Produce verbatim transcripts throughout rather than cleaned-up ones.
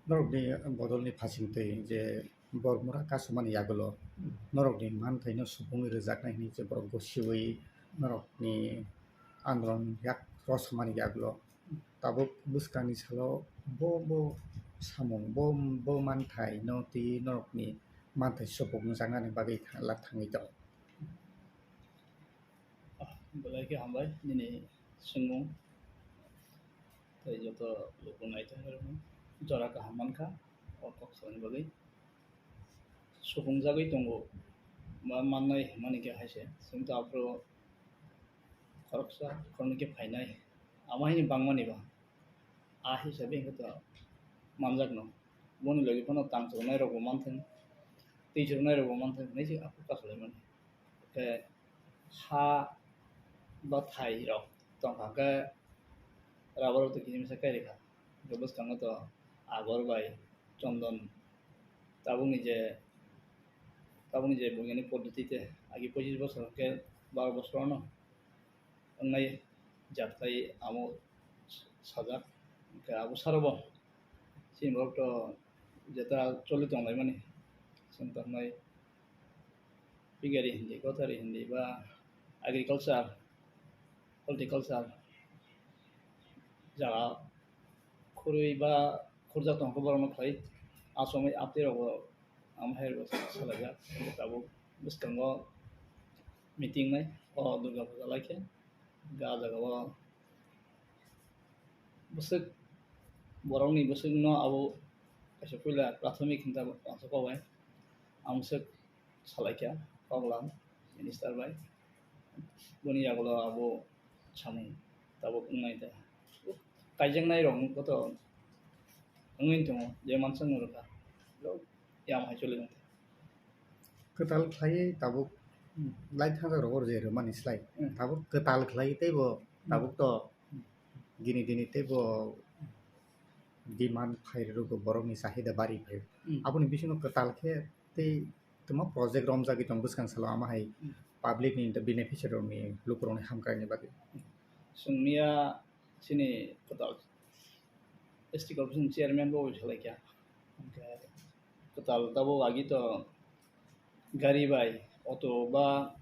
Norokni bodolni phasingtwi je bormura kasumani yagulo norokni manthaino supungwi rwjaknai hwnwi je borok gosiwi norokni andolon yak rosamani yagulo tabuk bwskangni salo bo, bo samung, bo, bo manthaino twi norokni manthai supung wngjaknani bagwi tha-, la thangwi tongo. Belai khe hambai nini swngmung. Tei joto luku naithok rokno jora kaham mankha o kok salani bagwi. Supungjagwi tongo, ma mannai hwnmani khe hai se. Chwng to aphuru khoroksa khoroknwi khe phainai. Amo haino bangmani ba. A hisabe hinkhe to manjakno. Boni logi phano tang chwrwngnairokbo manthung, twi chwrwngnairokbo manthung hwnwi se aphuru kasalaimani. Khe ha ba thairok tongkha khe rubber rok to kisa misa kai rikha. Hwnkhe bwskango to agor bai chondon tabukni je, tabukni je boigyanik poddotite agi pochis bosor hwnkhe baro bosor ano wngnai jat khai amo sajak. Hwnkhe abo saro bo chini borok to jeta choli tonglaimani chwng tongmai. Pigari hindi, gotari hindi ba agriculture, horticulture jaga khurui ba khurjak tongkha borokno khlai achomwi aptwi rokbo amo hai rwgo salaijak. Tabuk bwskango meeting nai o Durga Puja lai khe ga jaga o bwswk borokni bwswkno abo kaisa puila prathomik hinta bangsa kok bai amswk salaikha koklam minister bai. Boni yagulo abo samung tabuk wngnai da. Kaijaknai rok koto wngwi tongo je mansa nurokha. Yam hai choli tongkha. Kwtal khlaiwi tabuk lai thangjak rogo je rwmani slai. Hmm. Tabuk kwtal khlaiwi teibo tabuk to gini gini teibo demand phai rwgo borokni chahida bari phai. Hmm. Aboni bisingo kwtal khe tei tamo project romjagwi tong bwskang salo amo hai Hmm. Public ni beneficiary rokni lukurokni hamkraini bagwi. Chwngniya chini kwtal S T corporation chairman bo salaikha. Hwnkhe kwtal tabuk agi to gari bai auto ba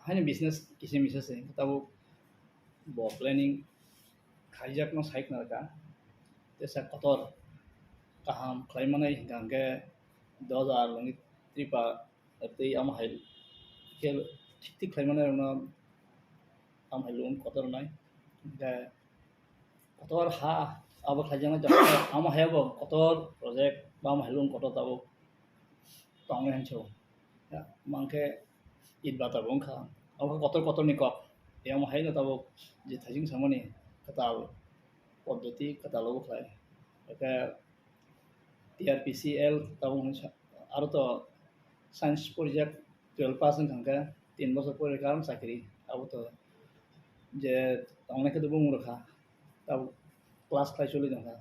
haino business kisa misa se tabuk bo planning khaijakno sai khna kha. Tesa kotor kaham khlai manai hwnkha hwnkhe dos hajar longwi tripa tei amo hai khe thik thik khlai manai rokno amo hai loan kotor nai. Hwnkhe kotor ha abo khlaijaknai jaga, amo hai bo kotor project ba amo hai loan kotor tabuk tongnai hinwi sao. Ya, mankhe it bata bo wngkha. Abo khe kotor kotor ni kok. Yang hai no tabuk je thaising samani kwtal poddoti kwtal obo khlai. Eke T R P C L tabuk hwnwi sa-, aro to science porijak twelve pass wngkha hwnkhe tin bosor pore karon chakri. Abo to je tongnai khe to bumung rwkha. Tabuk class khlai choli tongkha.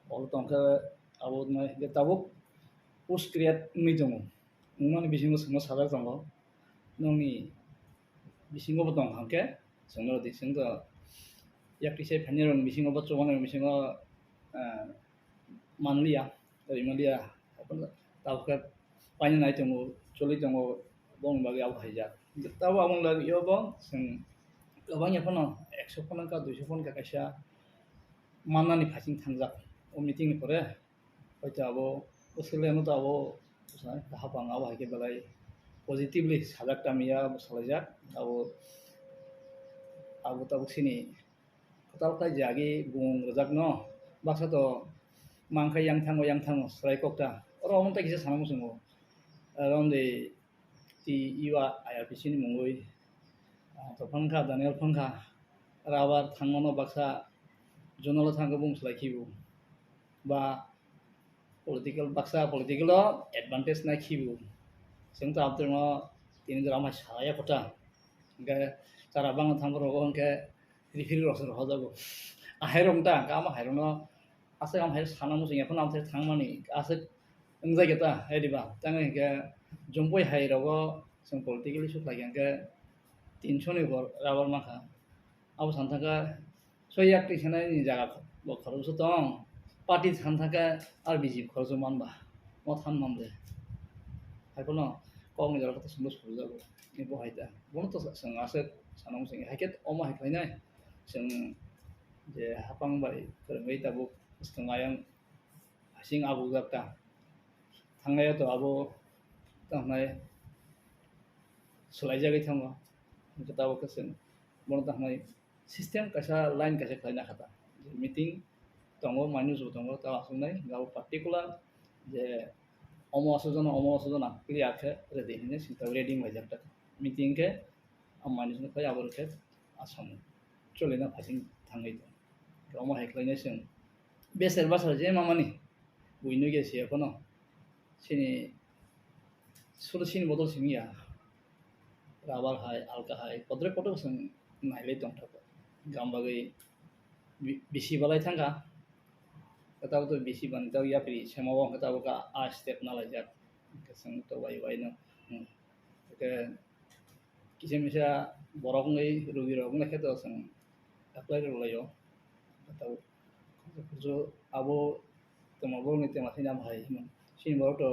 Olo tongkhe abo wngkha hwnkhe tabuk post create wngwi tongo. Wngmani bisingo chwngno sajak tongo. Nokni bisingo bo tong hwnkhe chwngno rwdi, chwng to yak tisai phainai rokni bisingo bo chubanai rokni bisingo, ah, manliya, rimaliya. Tabuk khe paina nai tongo, choli tongo, bongni bagwi abo haijak. Tabuk aboni bagwi yo bo chwng kwbangya phano ekso phano wngkha, duiso phano wngkha kaisa mannani phasing thangjak o meeting ni pore. Hoito abo bwswk le no to abo hapang abo hai khe belai positively sajak tamiya abo salaijak abo, abo tabuk sini kwtal khlai jagwi bung rwjak no baksa to mankha yang thango yang thango swrai kok ta oro omo tei kisa sana muchungo aro de T U I R P C ni mungwi, ah, to phangkha, Daniel phangkha, rubber thangmano baksa zonalo thangkhe bung swlai khibu. Ba political baksa political o advantage nai khibu. Chwng to abdrwngno tini jora mai salaiya kotha. Hwnkhe chara bangno thangkhe rogo hwnkhe referee rok se rohojago. Ahai rok ta, hwnkhe amo hai rokno aswk am hai sana muchung ya phano amthai thangmani aswk wngjakya ta hai diba? Tamo hinkhe Jumpui hai rogo chwng political issue khlai kha hinkhe tinso ni bo rubber mankha. Abo san thangkha soi yak twi sanai ni jaga bo khoroksa tong. party than thangkhe R B G B khoroksa manba, mo than mande. Haiphano kokni jora khe to chwngno sumjago, ni bo hai ta. Bono to chwng aswk sanamo chwng, hai khe omo hai khlainai. Chwng je hapang bai kwrwngwi tabuk swkang ayang hasing abukjak ta. Thangnai to abo tamo swlaijagwi thango. Hwnkhe tabuk khe chwng bono tamo system kaisa, line kaisa khlaina kha ta. Meeting tongo, manwi bo tongo, ta aswknai, abo particular je omo aswk jona, omo aswk jona clear khe ready hinwi singta ready wnglaijak ta. Meeting khe a manwi songkhe abo khe aswk cholina phasing thangwi tong. Omo hai khlainai chwng beser basar je mamani buino ge se phano chini suru chini bodol simi ya. Rubber hai, alka hai, kodre kodre bwswng nailai tongthok. Gam bagwi bi-, bisi balai thangkha. Khe tabuk to bisi bani tabuk yapri sema o hwnkhe tabuk a step nalaijak. Hwnkhe chwng to bai bai no, hmm. Hwnkhe kisa misa borok wngwi, rugi rok wngnaikhe to chwng apply rwlaio. Khe tabuk khoroksa khoroksa abo twma borokni twma thani abo hai hino. Chini borok to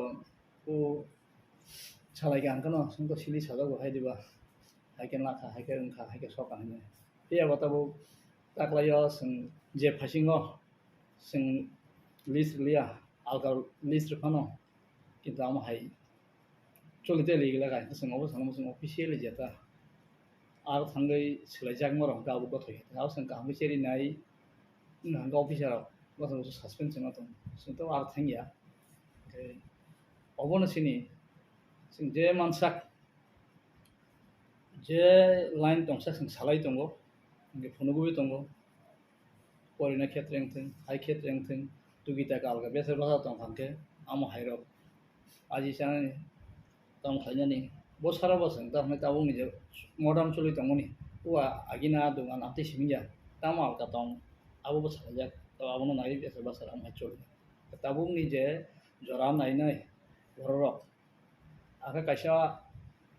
o salai khe ang kheno chwng to sili sajago hai diba. Hai khe nakha, hai khe wngkha, hai khe sokha hinwi. Phiya bo tabuk taklaio chwng je phasingo chwng list rwliya, alka list rwphano, kintu amo hai choli tei ligila kha, chwng obo sanamo chwng officially jeta. Aro thangwi swlaijakma rok hwnkhe abo gothok khe. Abo chwng kaham khe cherinai, wngkha hwnkhe officer rok gothok gothok suspend chwngma tong. Chwng to aro thangya. Hwnkhe obono chini, chwng je mansak, je line tongsa chwng salai tongo, hwnkhe phunugwi tongo, porina khetre wngthwng, hai khetre wngthwng, tugi taka alga beser bwsa tong kha hwnkhe, amo hairok aji chanani, tamo khlainani, bo sara bo chwng tamo tabukni je modern choli tongmani, o agini a dogan amtwi simi ya, tamo alka tong, abo bo salaijak, to abono naiwi beser bwsa amo hai choli. Tabukni je jora nainai bororok, Akhe kaisa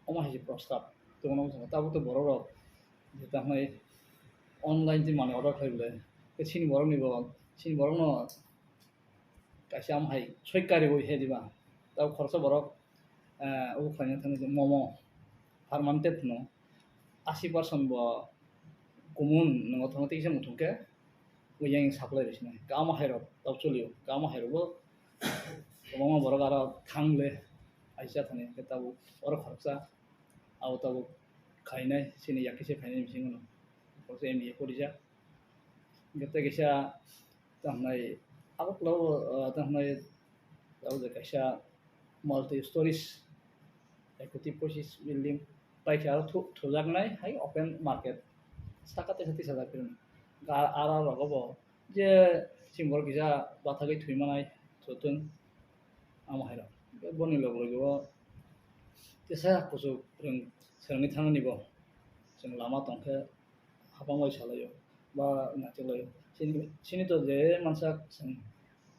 omo hai se prostab tongna wngkha, tabuk tei borok rok je tamni online tei manwi order khlai bwle, tei chini borok ni bo, chini borok no kaisa omo hai soi kari bo he diba, tabuk khoroksa borok, eh, obo khlaina thangwi momo fermented no. Asi percent bo kumun nwngo thangwi tei kisa muthung khe yang supply rw sinai. Kamo hairok tok cholio, kamo hairok bo kwbangma borok aro thang le aisa thani khe tabuk oro khoroksa abo tabuk khainai, chini yakisa khainai bisingo no khoroksa M B A porijak. Hwnkhe tei kisa Tamhnai abo klau, ah, tamhnai abo je kaisa multi stories, ekoti pochis building, paikha aro thu-, thujaknai hai open market, saka tesa tisa jak phironi. Ga-, ara rogo bo je chini borok kisa bathagwi thwi manai, thwtwng, amo hai rok. Boni log logi o tesa kuchuk rwng, swrwngwi thangnani bo chwng lama tongkhe, hapang bai salaio, ba naituglaio. Chini, chini to je mansa chwng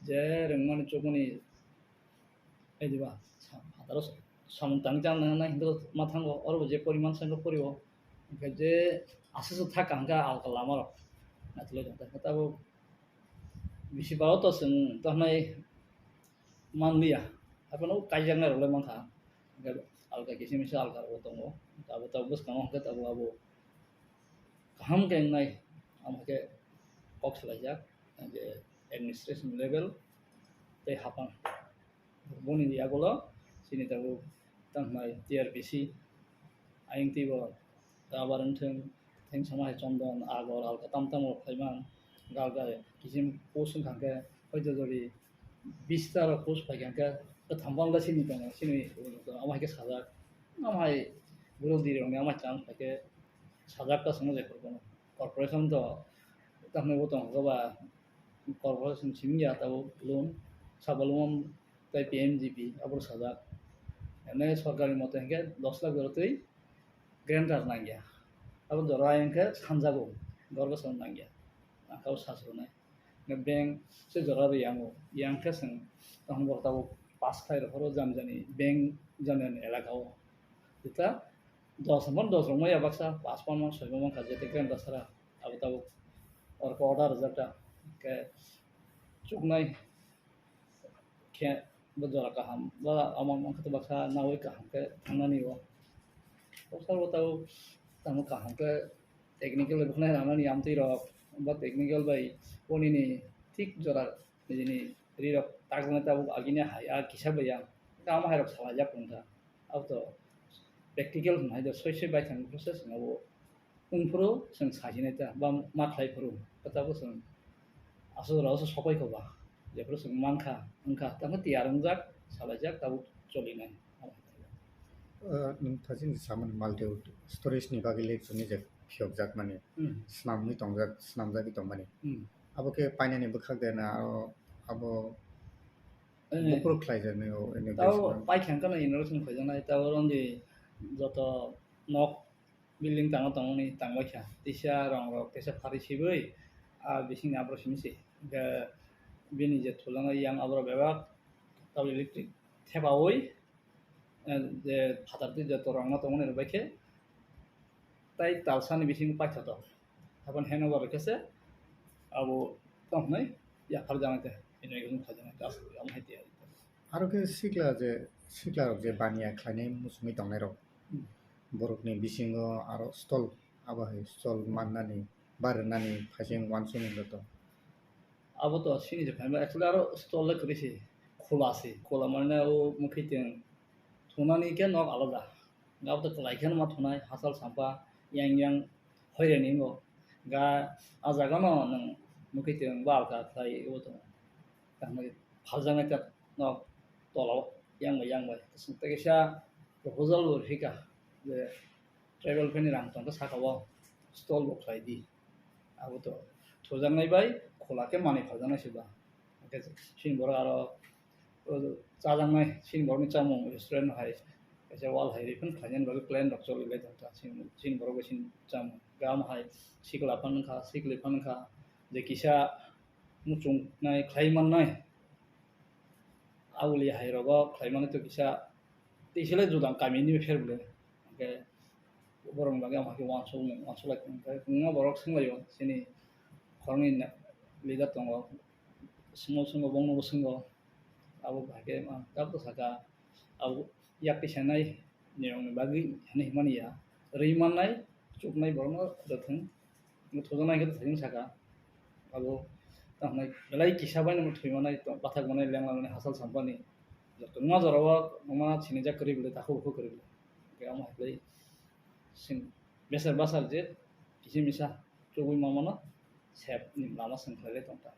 je rwngmani chukmani, ai diba, sa-, hataro sa-, samung tangwi chang nang nang hinwi ma thango, oro bo je poriman sangkhe porio, hwnkhe je aswk aswk thak kaham khe alka lama rok naituglaio. Tabuk bisi baro to chwng tohnai manliya, haphano kaijaknai rok le mankha, hwnkhe alka kisa misa alka rok bo tongo, abo tabuk bwskango hwnkhe tabuk abo. Kaham khe wngnai, amo khe kok salaijak, je administration level tei hapang. Boni yagulo chini tabuk tamo hwnai T R P C, ayang twibo rubber wngthwng, theng sama hai chondon, agor, alka tam tam rok phaimang, gal gal kisim post wngkha khe, hoito jodi bista rok post phaikha khe, kwtham bangla chini tongo, chini amo hai khe sajak, amo hai borok dirok ni amo hai chang phaikhe, sajak ta songno jai korokno. Corporation to tamni bo tong kha ba, corporation simi ya tabuk loan, sabo loan tei P M G P abo sajak. Ene sorkari mote hwnkhe dos lakh jora twi grantor nangya. Abo jora hwnkhe sanjago, gor bosong nangya. Ang kabo sasrwnai. Hwnkhe bank se jora rw yango. Yang khe chwng tamo bo tabuk pass khlai rw phoro jani jani bank jani jani elaka o. Jeta dos mon dos rwngmaya baksa, pas mon mon soi mon kha jete kren da sara abo tabuk orko order rwjak ta. Hwnkhe chuknai khe bo jora kaham ba omo wngkha to baksa nawi kaham khe thangnani o. Bwskango tamo tamo kaham khe technical bai bwkhnai rwnani amtwi rok ba technical bai bo nini thik jora nini ri rok takjaknai tabuk agini hai a kisa bai ya tamo hai rok salai jak wngkha. Abo to practical hwnwi hai do soi soi bai thang process hwnwi o. Wngphuru chwng sajinai ta, ba ma khlai phuru, kwtal bo chwng aswk jora o sopai kho ba. Jephuru chwng mankha, wngkha, tamo tiyar wngjak, salaijak, tabuk cholinai. Nwng thajin samani multi storage ni bagwi le chwngni je phiyokjak mani, hmm, swnamwi tongjak, swnamjagwi tongmani. Hmm. Abo khe painani bwkhak de na aro abo, eh, buphuru khlaijaknai o inauguration? Tao paikha wngkhana inauguration khlaijaknai, tao oro joto nok building tangma tongmani tangbaikha, tisa rong rok tisa phari sibui a bisingni aphuru simi se. Hingkhe bini je thulango yang aborok bebak tabuk electric thepaui, eh, je phatar twi joto rongno tongmani rwbaikhe tai talsani bisingo paithoto. Hapan handover rwkhe se abo tongmani yapharjaknai te, inauguration khlaijaknai te, aswk omo hai tiyari. Aro khe sikla je, sikla rok je baniya khlainai muchungwi tongnai rok, hmm, borokni bisingo aro stall, abo hai stall mannani ba rwnani phaising uansukmung joto. Abo to sini je phaima actually aro stall le kwrwi se, khula se, khula mane o mwkhitwng thunani khe nok alada. Abo to kwlai khe ma thunai hachal sampa yang yang hoireni bo. Ga a jaga no nwng mwkhitwng ba alka khlai o tongo. Tamo phaljaknai ta nok tola o yang bai yang bai. Tei kaisa proposal bo rwkha je tribal phaini rang tongkha saka o stall bo khlai di. Abo to thujaknai bai khula khe manwi phaljaknai se ba. Hwnkhe chini borok aro chajaknai chini borokni chamung restaurant hai kaisa wall hai rwi phano khlainani bagwi plan rok choli lai tongkha. Chini, chini borok bai chini chamung gam hai sikla phano wngkha, sikli phano wngkha je kisa muchungnai khlai mannai. Aboni hai rogo khlai mani to kisa tei sele judang kami ni pher bole. Hwnkhe borok ni bagwi ang hakhe uansuk, uansuk lai tong khe kwbangma borok swng lai o chini khoroknwi leader tongo, swngno swngno bongno bo swngno. Abo hakhe ang tabuk saka abo yak tisanai nirokni bagwi hinwi himani ya. Rwi mannai, chuknai borokno rwthwng. Thujaknai khe thajin saka. Abo tamo belai kisa bai no thwi manai, bathak manai, lengla manai, hachal sampani. Joto ma jora o ma sinijak kwrwi bwle, takhuk bukhuk kwrwi bwle. Hwnkhe omo hai bwlai sing beser basar je kisa misa chugui ma mano sep ni lama seng khlai lai tong ta.